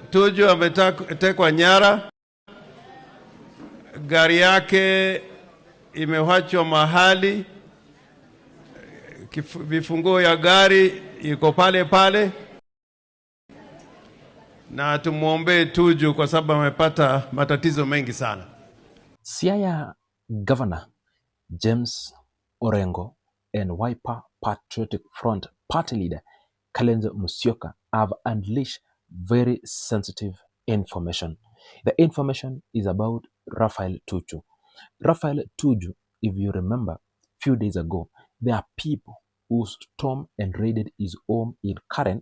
Tuju ametekwa nyara, gari yake imewachwa mahali, vifunguo ya gari iko pale pale, na tumuombe Tuju kwa sababu amepata matatizo mengi sana. Siaya Governor James Orengo and Wiper Patriotic Front party leader Kalonzo Musyoka have unleashed very sensitive information. The information is about Raphael Tuju. Raphael Tuju, if you remember, few days ago, there are people who stormed and raided his home in Karen,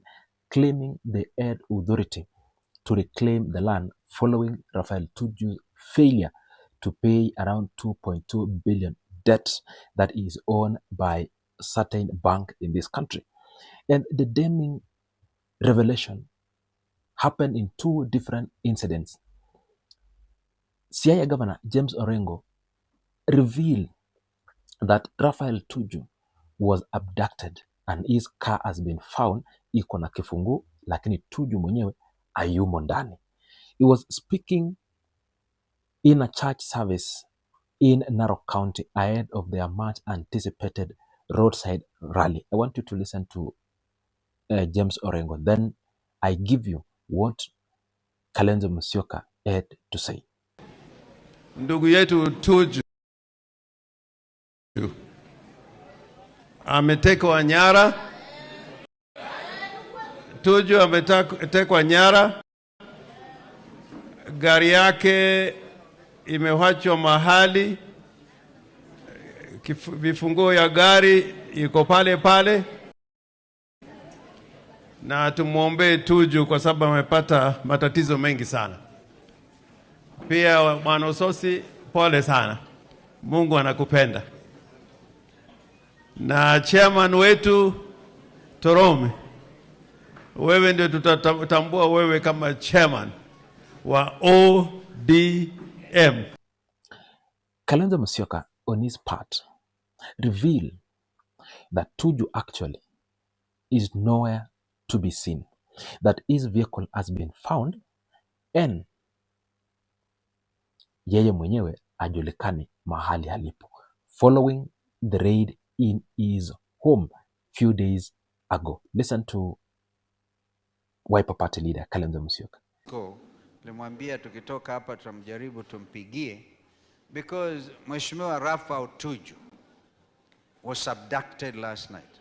claiming they had authority to reclaim the land following Raphael Tuju's failure to pay around 2.2 billion debt that is owned by a certain bank in this country. And the damning revelation happened in two different incidents. Siaya Governor James Orengo revealed that Raphael Tuju was abducted and his car has been found iko na kifungu, lakini Tuju mwenyewe hayumo ndani. He was speaking in a church service in Narok County ahead of their much anticipated roadside rally. I want you to listen to James Orengo. Then I give you what Kalonzo Musyoka had to say. Ndugu yetu Tuju ametekwa nyara. Tuju ametekwa nyara, gari yake imewachwa mahali, vifunguo ya gari iko pale pale, na tumuombe Tuju kwa sababu amepata matatizo mengi sana. Pia Bwana Ososi, pole sana, Mungu anakupenda. Na chairman wetu Torome, wewe ndio tutatambua wewe kama chairman wa ODM. Kalonzo Musyoka, on his part, revealed that Tuju actually is nowhere to be seen, that his vehicle has been found and yeye mwenyewe hajulikani mahali halipo, following the raid in his home few days ago. Listen to Wiper Party leader Kalonzo Musyoka. Nilimwambia tukitoka hapa tutamjaribu tumpigie, because Mheshimiwa Raphael Tuju was abducted last night.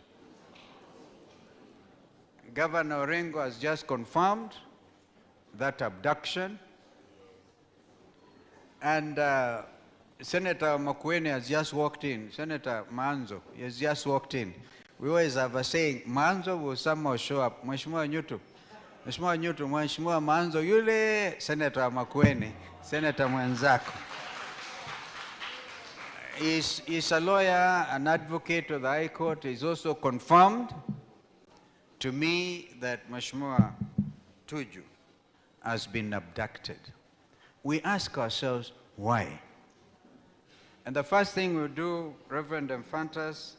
Governor Orengo has just confirmed that abduction, and Senator Makueni has just walked in. Senator Manzo has just walked in. We always have a saying, Manzo will somehow show up. Mheshimiwa Nyutu, Mheshimiwa Manzo yule, Senator Makueni, Senator mwenzako. He's a lawyer, an advocate of the High Court. He's also confirmed to me that Mheshimiwa Tuju has been abducted. We ask ourselves, why? And the first thing we'll do, Reverend Infantas,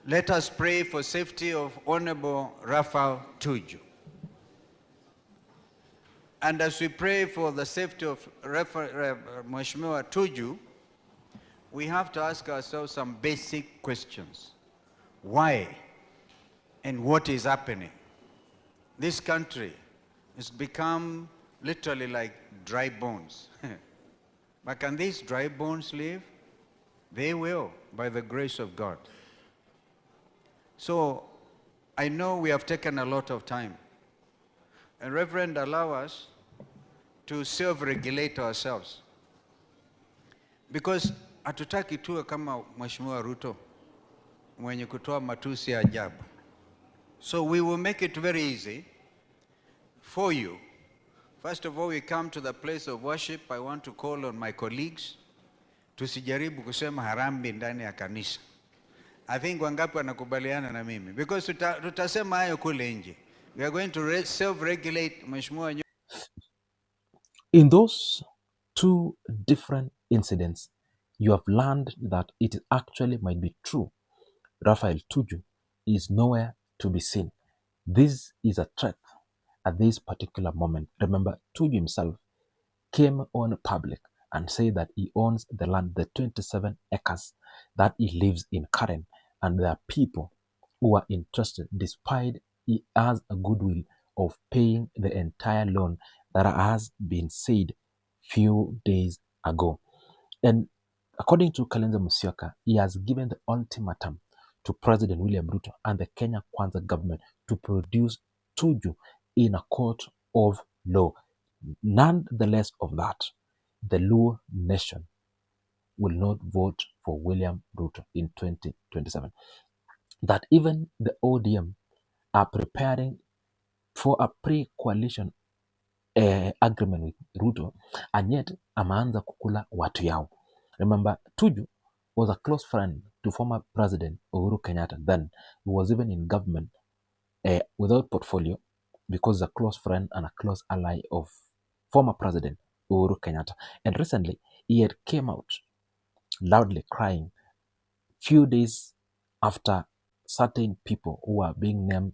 let us pray for safety of Honorable Raphael Tuju. And as we pray for the safety of Mheshimiwa Tuju, we have to ask ourselves some basic questions. Why? And what is happening? This country has become literally like dry bones. But can these dry bones live? They will, by the grace of God. So I know we have taken a lot of time. And Reverend, allow us to self-regulate ourselves. Because hatutaki tuwe kama Mheshimiwa Ruto mwenye kutoa matusi ya ajabu. So we will make it very easy for you. First of all, we come to the place of worship. I want to call on my colleagues. Tusijaribu kusema harambi ndani ya kanisa. I think wangapi wanakubaliana na mimi. Because tutasema hayo kule nje. We are going to self-regulate, Mheshimiwa. In those two different incidents, you have learned that it actually might be true. Raphael Tuju is nowhere to be seen. This is a threat at this particular moment. Remember, Tuju himself came on public and said that he owns the land, the 27 acres that he lives in Karen, and there are people who are interested, despite he has a goodwill of paying the entire loan that has been said few days ago. And according to Kalonzo Musyoka, he has given the ultimatum to President William Ruto and the Kenya Kwanza government to produce Tuju in a court of law. Nonetheless of that, the Luo nation will not vote for William Ruto in 2027. That even the ODM are preparing for a pre-coalition agreement with Ruto, and yet ameanza kukula watu yao. Remember, Tuju was a close friend to former President Uhuru Kenyatta. Then he was even in government without portfolio because he's a close friend and a close ally of former President Uhuru Kenyatta. And recently, he had came out loudly crying few days after certain people who are being named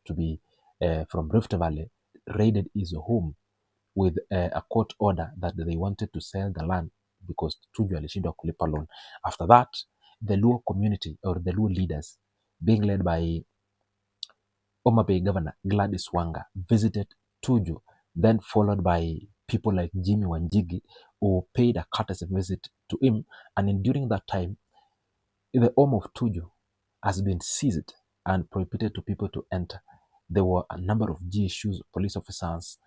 to be from Rift Valley raided his home with a court order that they wanted to sell the land because Tuju alishindwa kulipa loan. After that, the Luo community or the Luo leaders, being led by Homa Bay Governor Gladys Wanga, visited Tuju, then followed by people like Jimmy Wanjigi, who paid a courtesy visit to him. And during that time, the home of Tuju has been seized and prohibited to people to enter. There were a number of GSUs, police officers,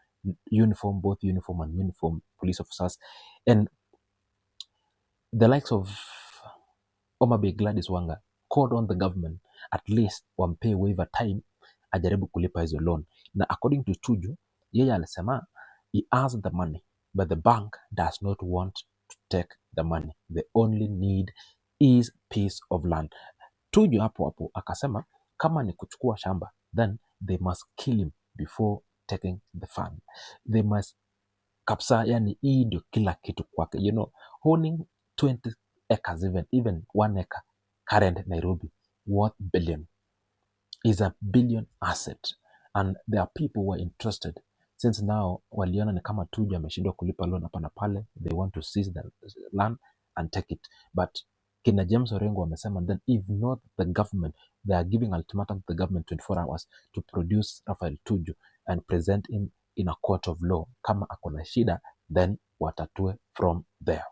uniform, both uniform and uniform police officers, and the likes of Homa Bay Gladys Wanga called on the government at least wampe waiver time ajaribu kulipa hizo loan. Na according to Tuju, yeye alisema he has the money, but the bank does not want to take the money. They only need is piece of land. Tuju hapo akasema kama ni kuchukua shamba, then they must kill him before taking the fund. They must kapsa, yani hii ndio kila kitu kwake. You know, owning 20 acres, even 1 acre current Nairobi worth billion is a billion asset, and there are people who are interested. Since now waliona ni kama Tuju ameshindwa kulipa loan hapa na pale, they want to seize the land and take it. But kina James Orengo wamesema that if not the government, they are giving ultimatum to the government 24 hours to produce Raphael Tuju and present him in a court of law. Kama akona shida, then watatue from there.